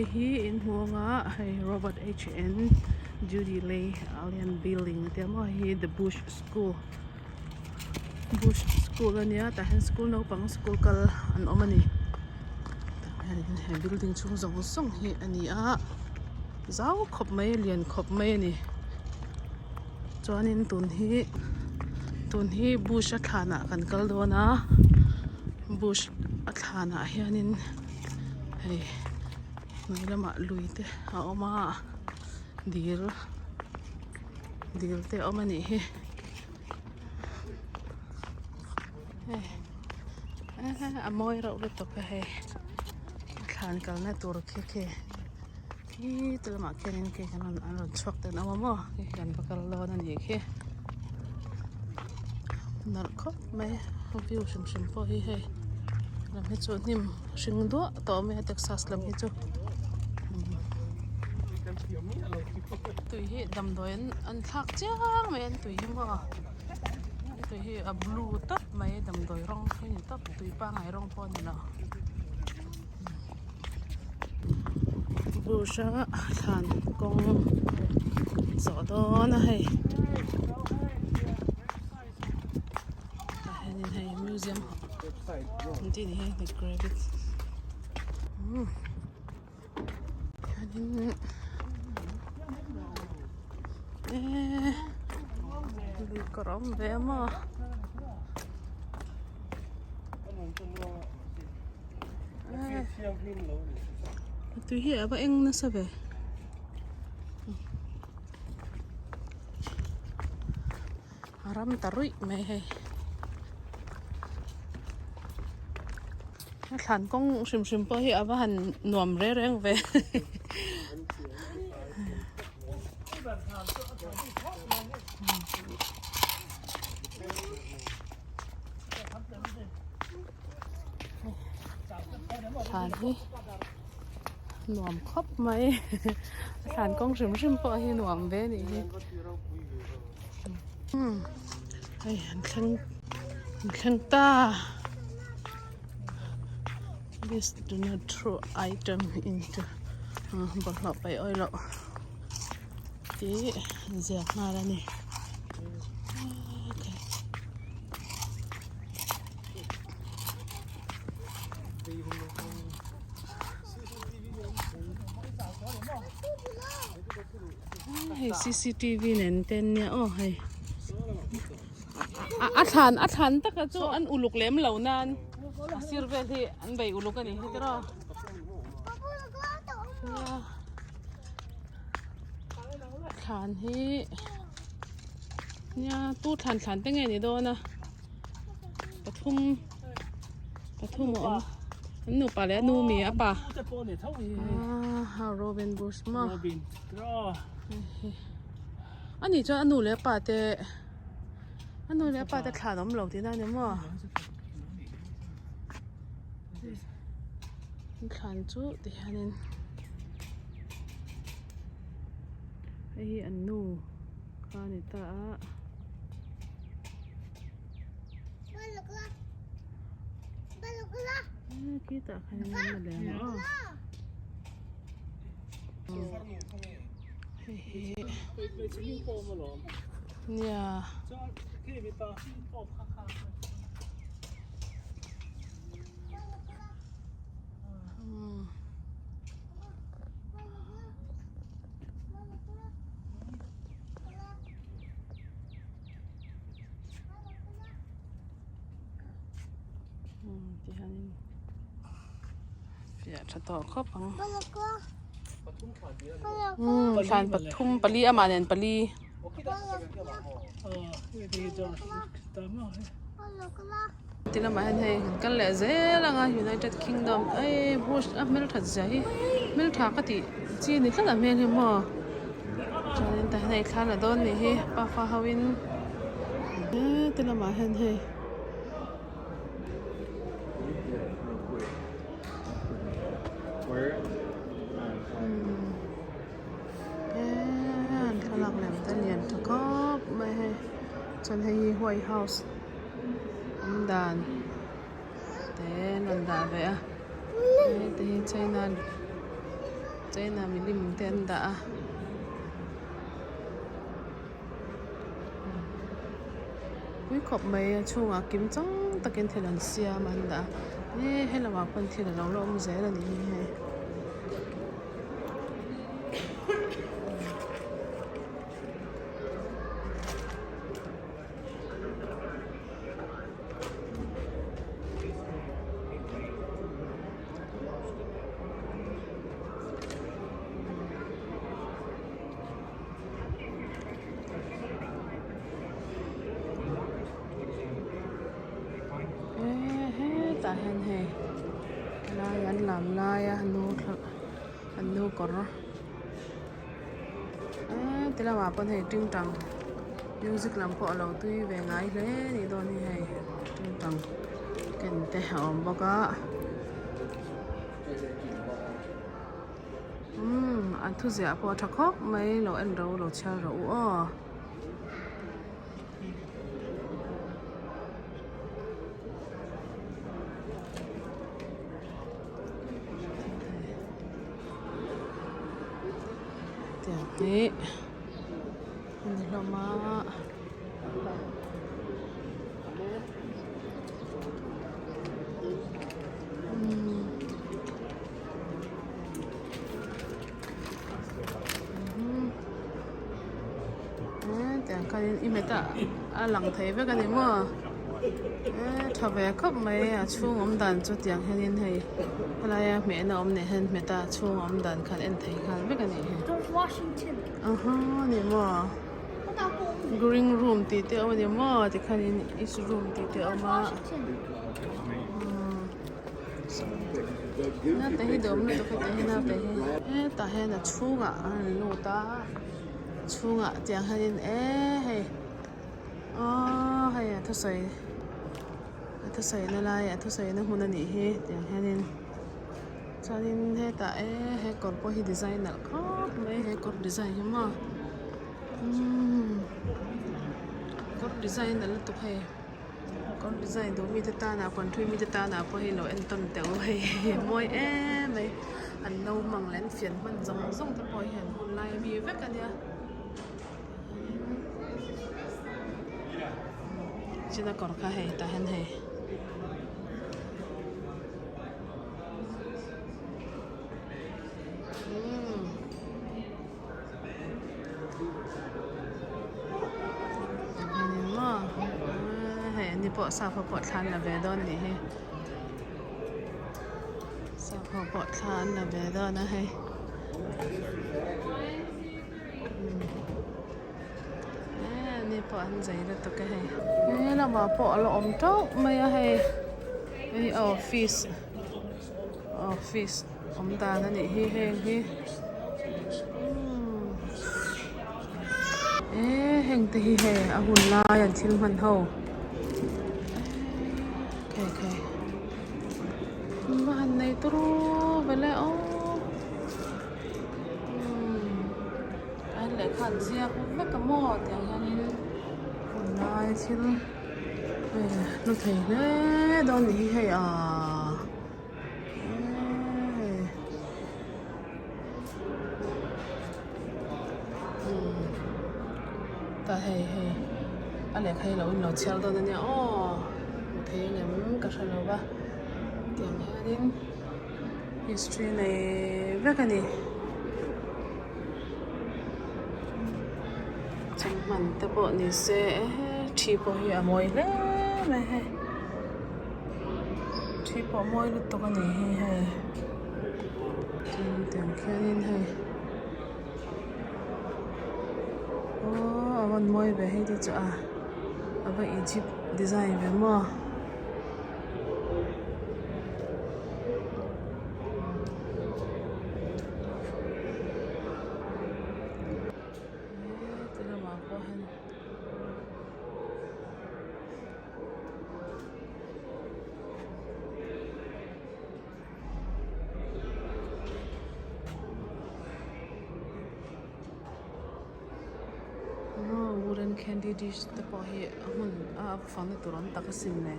Hei hi inhmuanga hei Robert H N Judy Lay Allian building a tia maw hei hi the Bush school Bush school a nia tah hian school naupang school kal an awm a ni tah hian he building chhung zawng zawng hi a ni a zau khawp mai lian khawp mai a ni chuanin tun hi tun hi Bush a thlanah kan kal dawn a Bush a thlanah hianin. Hei hnuai lamah lui te a awm a dil dil te a awm a nih hi hei a mawi reuh lutuk a hei thlan kalna tur khi khi khi ti lamah khianin khi an rawn an rawn chhuak te an awm a maw khi kan va kal dawn a nih khi nalh khawp mai a view hrim hrim pawh hi hei lam hi chu hnim hring duah tawh mai a Texas lam hi chu tui hi damdawi an an thlak chiang mai an tui hi maw tui hi a blue tawp mai damdawi rawng hi ni tawp tui pangngai rawng pawh a ni lo bush a thlan kawng zawh dawn a hei. Tah hianin hei museum an tih ni hi the gravit umm hianin eee lui kawr a awm ve a maw tui hi a va eng nasa ve. A ram ta ruih mai hei a thlan kawng hrim hrim pawh hi a va han nuam reng reng ve thlan hi nuam khawp mai a thlan kawng hrim hrim pawh hi nuam ve a nih hi. Hei an thleng an thleng ta this do not throw item into bawlhhlawh paih awih loh tih an ziak nghal a ni. Hei cctv nen te an nia aw hei a thlan a thlan taka chu an uluk lem lo nan a sir vel hi an bei uluk a ni hi tiraw thlan hi nia tu thlan thlan te nge ni dawn a pathum pathum a awm an nupa leh a nu mi a pa ah Robin Bush maw a nih chuan a nu leh a pa te a nu leh a pa te thlan awm lo tihna a ni maw thlan chu tihianin hei hi an nu kha a ni ta a. Khitah khan in a leng aw hei hi nia. Ti hianin fiah tha tawh khawp ang thlan pathum pali amah nen pali ti lamah hian hei kan kal leh zel ang a United Kingdom ei bush a hmelthat zia hi hmeltha ka tih chi ni tlat a hmel hi maw. Chuanin tah hian hei thla la dawn nih hi pafa ho in heti lamah hian hei eee an thlalak lem te lian tha khawp mai hei chuan hei hi white house awm dan te an rawn dah ve a heti hi china. China milim te an dah a. Pui khawp mai a chhungah kim chang takin thil an siam a an dah a eh helamah pawn thil alo la awm zel a nih hi hei. Eee hetah hian hei helai an lam laia nu thla an nu kawr eee ti lamah pawn hei tingtang music lam pawh a lo tui ve ngai hle a nih dawn hi hei tingtang ken te a awm bawk a. Umm an thu ziah pawh a tha khawp mai lo en ro lo chhiar rawh u aw. Tiang hi a ni hlawm a. Tiang khanin i hmet a a lang thei vek a ni maw eh tha ve khawp mai a chhung awm dan chu tiang hianin hei helaia hmehna awm nen hian hmet a chhung awm dan khan en thei nghal vek a nih hi aha a ni maw green room tih te a awm a ni maw tikhanin east room tih te a awm a. Naute hi dawm lutuk heti hi naute hi hetah hian a chhungah an rawn lut a chhungah tiang hianin eee hei aww hei a thusawi a thusawi na lai a thusawi na hmun anih hi tiang hianin chuanin hetah eee he kawr pawh hi design nalh khawp mai he kawr design hi maw umm kawr design nalh lutuk hei. Kawr design duh mite tana kawn thui mite tana pawh hi lo entawn teh u hei mawi em mai an no hmang leh an fian hman zawng zawng te pawh hian hun lai ami vek ania china kawr kha hei tah hian hei. Hei an ni pawh sap ho pawh thla an la ve dawn nih hi sap ho pawh thla an la ve dawn a hei eh an ni pawh an zei lutuk a hei he lamah pawh a la awm teuh mai a hei hei office office awm dan a nih hi heng hi eee heng te hi hei a hun lai an thil hman ho eee khai khai va han nei turu vele aw umm an lehkha an ziak vek a maw tiang hianin hun lai thil. Hei hlu thei hle dawn nih hi hei ahh eee umm tah hei hei a lehkha hi lo in lo chhiar dawn ania aw hmu thei ang em ka hre lo va tiang hianin history nei vek a ni. Chawhman te pawh ni se thi pawh hi a mawi hle mai hei thi pawh mawi lutuk a ni hi hei tin tiang khianin hei aww a van mawi ve hei te chu a a va Egypt design ve maw. Heti lamah pawh hian aw wooden candy dish te pawh hi a hmun a fangna tur awm tak asin le.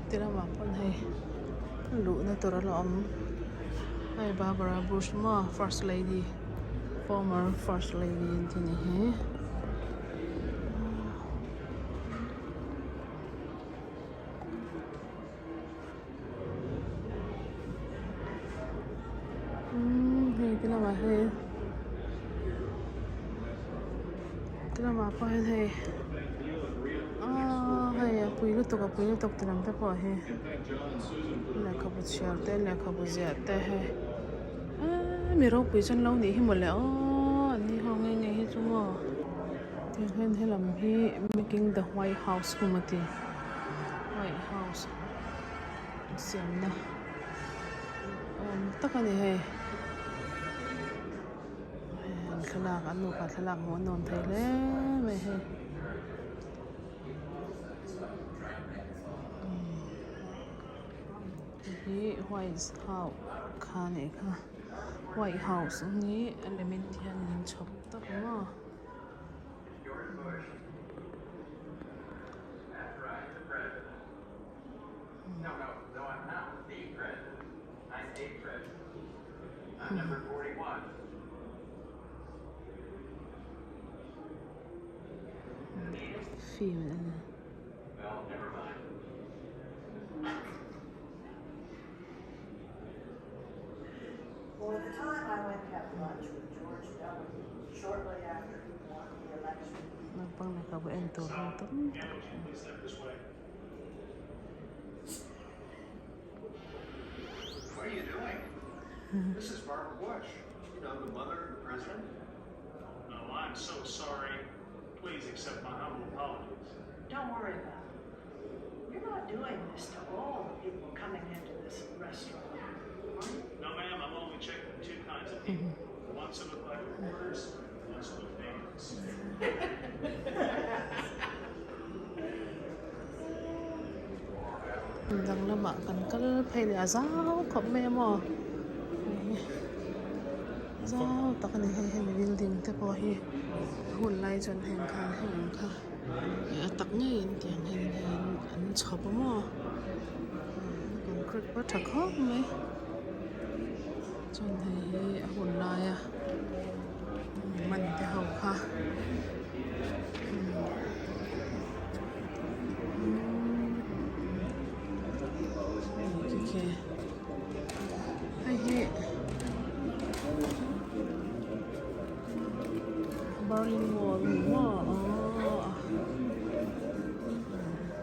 Ti lamah pawn hei luhna tur a la awm hei Barbara Bush maw first lady former first lady an tih ni hi. Umm hei ti lamah hei ti lamah pawh hian hei aaa hei a pui lutuk a pui lutuk ti lam te pawh hi lehkhabu chhiar te lehkhabu ziah te hei eee mi ropui chu an lo nih hi mawle aww an ni ho nge nge hi chu maw tiang hian helam hi making the white house hum a ti white house siamna awm tak a ni hei an thlalak an nupa thlalak hmuh a nuam thei hle mai hei hei hi white house kha a nih kha white house ang hi a lem in ti hian an chhawp tawp maw. Film a ni. Naupang lehkhabu en tur ho tam tak a awm. Dang lamah kan kal phei leh a zau khawp mai a maw hei hi zau tak a ni hei hemi building te pawh hi hun lai chuan heng khan heng ang kha a tak ngeiin tiang hian hei an chhawp a maw concrete pawh a tha khawp mai chuan hei hi a hun laia man te ho kha khi hei hi Berlin wall a ni maw aww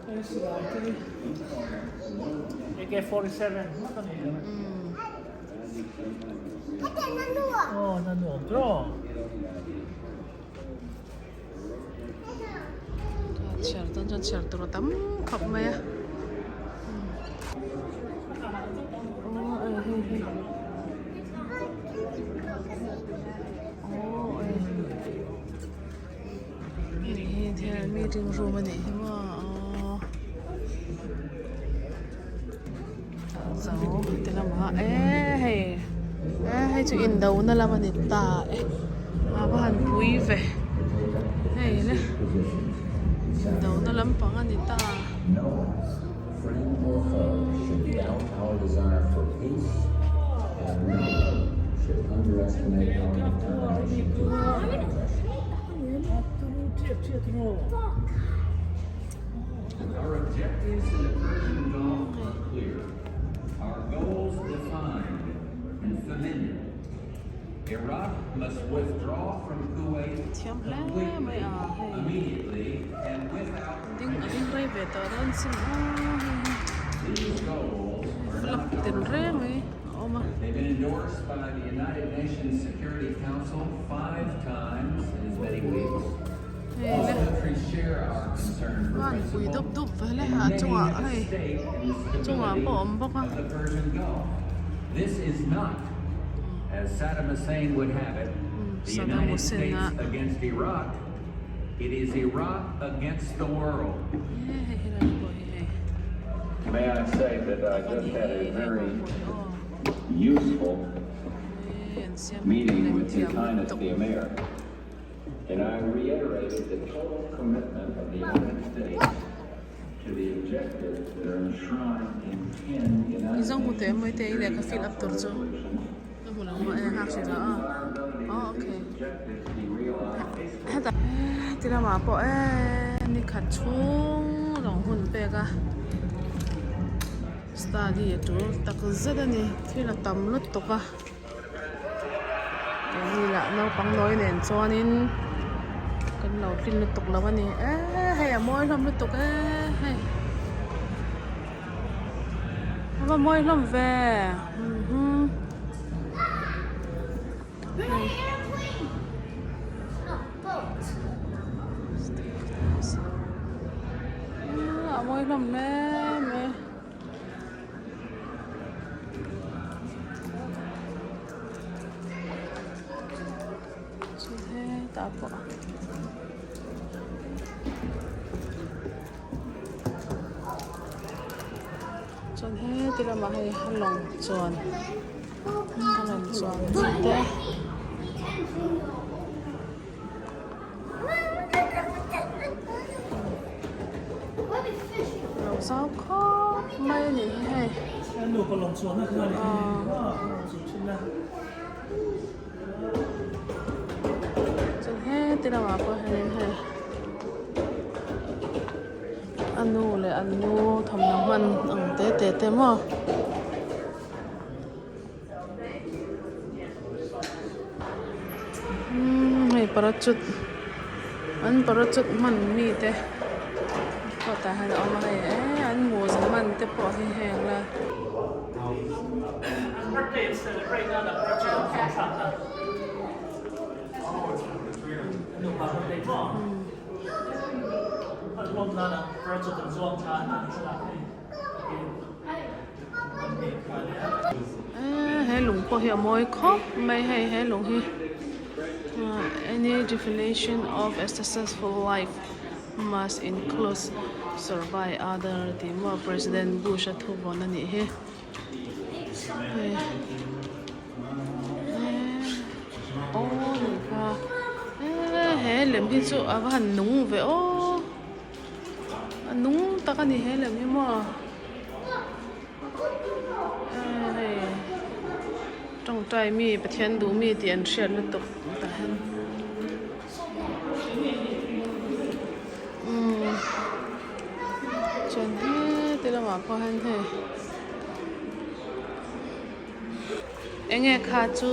hei silai te hi. Chhiar dawn chuan chhiar tur a tam khawp mai a aw hei hei aw hei hi thil meeting room a nih hi maw aw zo ti lamah eee hei eee hei chu indona lam a ni ta e a va han pui ve hei le indona lampang a ni ta. Our objectives in the Persian Gulf are clear, our goals defined and familiar. Iraq must withdraw from Kuwait Thiam hle completely, mai a hei immediately, and without ding a ding rei ve tawh dawn sin aw hei hi These goals are flag not tin ours reng alone. mai a awm a. They've been endorsed by the United Nations Security Council five times in as many weeks. Hei le van pui dup dup ve le a chungah hei chungah pawh a awm bawk a. Saddam Hussein a e hei helai pawh hi hei tak a ni hei hei pawh pawh hi aw e an siam lem thiam lutuk. And I reiterated the total commitment of the United States I zawng hmu teh mawi te i lehkha fill up tur chu ka hmu lo maw e nghak hrih la aw aw okay hetah ti lamah pawh eee ni khat chhung lawng hun pek a study a tul tak zet a ni thil a tam lutuk a. Keini lah naupang nawi nen chuanin kan lo tlin lutuk lo a ni eee hei a mawi hlawm lutuk eee hei a va mawi hlawm ve mhm a mawi hlawm hle mai. Chu hetah pawh chuan heti lamah hei a lawng chuan a rawn chuan chi te. Lo zau khawp mai a nih hi hei. Chuan heti lamah pawh hianin hei a nu leh an nu thawmhnaw hman ang te te te maw. Umm hei parachute an parachute hman mi te pawh tah hian a awm a hei eee an mawza hman te pawh hi heng la. Eee he lung pawh hi a mawi khawp mai hei he lung hi any definition of a successful life must include survey other tih maw president Bush a thu vawn a nih hi hei eee aw nih kha eee he lem hi chu a va han nung ve aw. A nung tak a ni he lem hi maw ehh hei tawngtai mi Pathian duh mi tih an hriat lutuk tah hian umm chuan heti lamah pawh hian hei eng nge kha chu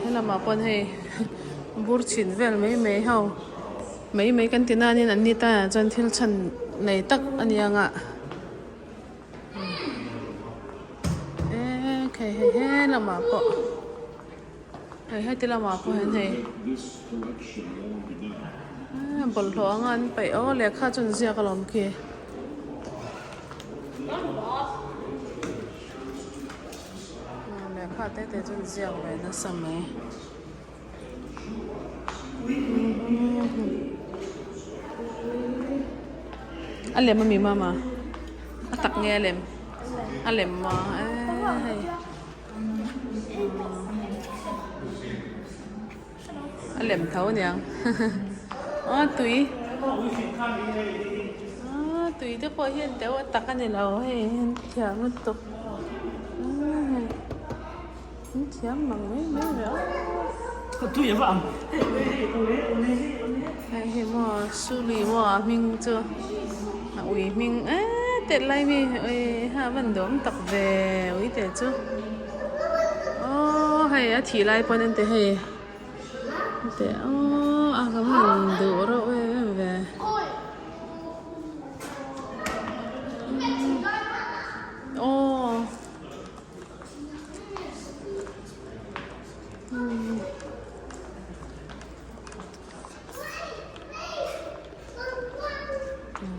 helamah pawn hei bur chhin vel mai mai ho mai mai kan ti nanin an ni taiah chuan thil chhan nei tak a ni ang a eee hei hei helamah pawh hei heti lamah pawh hian hei bawlhhlawh anga an paih aw lehkha chu an ziak alawm khi. Lehkha te te chu an ziak ve nasa mai. A lem ami mama? A tak nge a lem? A lem maw? Eee hei. A lem tho aniang aw tui aw tui te pawh hian deuh a tak a ni lo hei an thiam lutuk an thiam mang mai mai ve aw hei hi maw suli maw a hming chu a ui hming eee tet lai mi ha a van duam tak ve ui te chu. Aww hei a thih lai pawn an ti hei an ti aww a ka hman duh reuh em em ve aww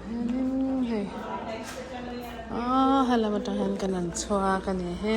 Hianin hei aw helam atang hian kan rawn chhuak a ni hi.